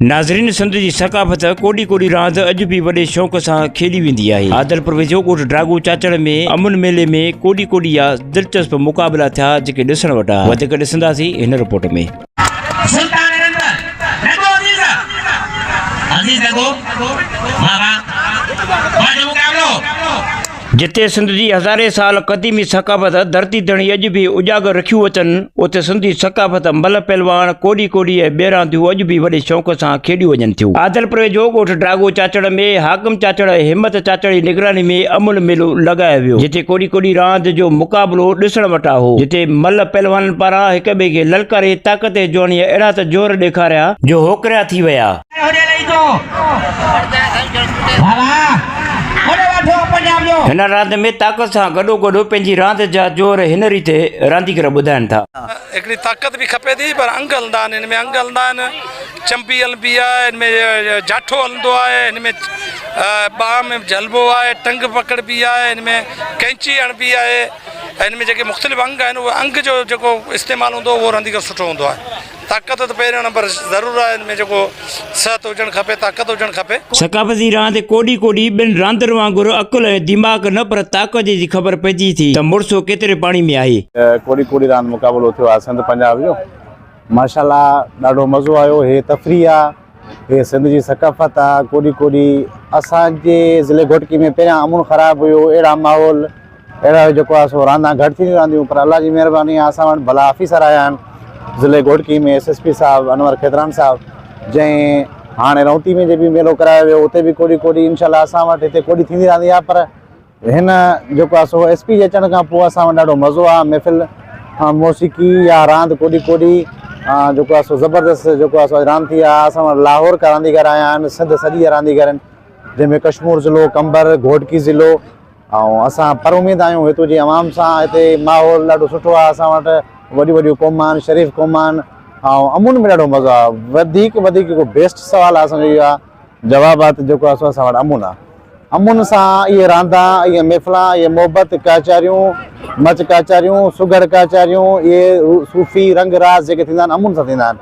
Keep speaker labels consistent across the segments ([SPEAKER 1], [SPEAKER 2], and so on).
[SPEAKER 1] ناظرين سنڌ جي ثقافت ڪوڏي ڪوڏي راند اڄ به وڏي شوق سان کيڏي ويندي آهي. عادلپور ويجهو ڳوٺ ڊاڳو چاچڙ ۾ امن ميلي ۾ ڪوڏي ڪوڏي جا دلچسپ مقابلا ٿيا جيڪي ڏسڻ وٽان وڌيڪ ڏسنداسين هن رپورٽ ۾.
[SPEAKER 2] سلطان رند لڳو عزيز عزيز لڳو واھ واھ پنهنجو مقابلو.
[SPEAKER 1] جتي سنڌ جي هزارين سال قديمي ثقافت ڌرتي ڌڻي اڄ به اجاگر رکيون اچن، اتي سنڌي ثقافت ملهه پهلواڻ، ڪوڏي ڪوڏي ۽ ٻي رانديون اڄ به وڏي شوق سان کيڏيون وڃن ٿيون. عادلپور ويجهو ڳوٺ ڊاڳو چاچڙ ۾ حاڪم چاچڙ ۽ همت چاچڙ جي نگراني ۾ امن ميلو لڳايو ويو، جتي ڪوڏي ڪوڏي راند جو مقابلو ڏسڻ وٽان هو، جتي ملهه پهلوانن پاران هڪ ٻئي کي للڪاري طاقت ۽ جوانيء اهڙا ته جوهر ڏيکاريا، جو هوڪريا ٿي ويا. هن راند ۾ طاقت سان گڏوگڏ پنهنجي راند جا جوهر هن ريت رانديگر ٻڌائن ٿا.
[SPEAKER 3] هڪڙي طاقت به کپي ٿي پر انگ هلندا آهن هن ۾ انگ هلندا آهن چنبي هلبي آهي هن ۾ جاٺو هلندو آهي هن ۾ ٻانهن ۾ جهلبو آهي ٽنگ پڪڙبي آهي هن ۾ قينچي هڻبي آهي هن ۾ جيڪي مختلف انگ آهن اهي انگ جو جيڪو استعمال هوندو اهو رانديگر سٺو هوندو آهي. طاقت ته پهريون نمبر ضرور آهي ان ۾ جيڪو صحت هجڻ کپي طاقت هجڻ کپي.
[SPEAKER 1] ثقافتي راند ڪوڏي ڪوڏي ٻين راندن وانگر عقل ۽ دماغ نه پر طاقت جي خبر پئجي ٿي ته مڙسو ڪيتري پاڻي ۾ آهي.
[SPEAKER 4] ڪوڏي ڪوڏي راند مقابلو ٿيو آهي سنڌ پنجاب جو ماشاءالله ڏاڍو مزو آيو هي تفريح آ هي سنڌ جي ثقافت آ ڪوڏي ڪوڏي اسان جي ضلعي گهوٽڪي ۾ پهريان امن خراب هيو اهڙا ماحول اهڙا جيڪو آهي سو راندان گهٽ ٿينديون رهنديون پر الله جي مهرباني آهي اسان وٽ ڀلا آفيسر آيا آهن ضلعي گهوٽڪي ۾ ايس ايس پي صاحب انور کيتران صاحب جنهن هاڻي رونتي ۾ جي ميلو ڪرايو ويو اتي به ڪوڏي ڪوڏي انشاء الله اسان وٽ هتي ڪوڏي ٿيندي رهندي آهي پر هن جيڪو آهي سو ايس پي جي اچڻ کان پوء اسان وٽ ڏاڍو مزو آهي محفل موسيقي يا راند ڪوڏي ڪوڏي جيڪو آهي سو زبردست جيڪو آهي سو راند ٿي آهي اسان وٽ لاهور کان رانديگر آيا آهن سنڌ سڄي جا رانديگر آهن جنهن ۾ ڪشمور ضلعو قمبر گهوٽڪي ضلعو ۽ اسان پر اميد آهيون هتو جي عوام سان هتي ماحول ڏاڍو سٺو آهي اسان وٽ وڏيون وڏيون قوم آهن شريف قوم آهن ۽ امن ۾ ڏاڍو مزو آهي وڌيڪ وڌيڪ جيڪو بيسٽ سوال آهي اسانجو اهو آهي جواب آهي ته جيڪو آهي سو اسان وٽ امن آهي امن سان اهي راندان اهي محفلان اهي محبت ڪچهريون مچ ڪچهريون سگهڙ ڪچهريون اهي صوفي رنگ راز جيڪي ٿيندا آهن امن سان ٿيندا آهن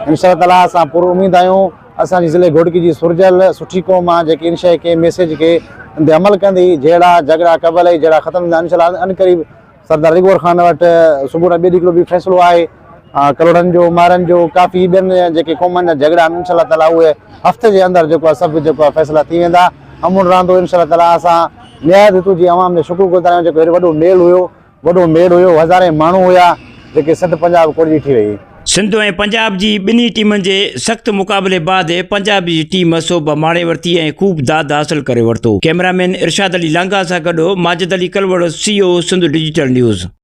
[SPEAKER 4] انشاء الله تعالٰي اسان پر اميد آهيون اسان جي ضلعي گهوٽڪي جي سرجهل سٺي قوم آ جيڪي ان شيء کي ميسيج کي ان تي عمل ڪندي جهيڙا جهڳڙا قبل ۽ جهيڙا ختم ٿيندا انشاء الله عنقريب سردار علي گوهر خان وٽ صبح ڏينهن ٻئي ڏينهن هڪڙو به فيصلو آهي ڪلهوڙن جو مارن جو ڪافي ٻين جيڪي قومن جا جهڳڙا آهن انشاء الله تعالي اهي هفتي جي اندر جيڪو آهي سڀ جيڪو آهي فيصلا ٿي ويندا امن رهندو انشاء الله تعالي اسان نهايت هتو جي عوام جو شڪر گذار آهيون جيڪو هيڏو وڏو ميل هيو وڏو ميڙ هيو، هزارين ماڻهو هيا، جيڪي سنڌ پنجاب ڪوڙجي ٿي وئي.
[SPEAKER 1] سنڌ ۽ پنجاب جي ٻنهي ٽيمن جي سخت مقابلي بعد پنجاب جي ٽيم سوڀ ماڻي ورتي ۽ خوب داد حاصل ڪري ورتو. ڪئميرا مين ارشاد علي لانگاهه سان گڏ Majid Ali Kalhoro C O Sindh digital news.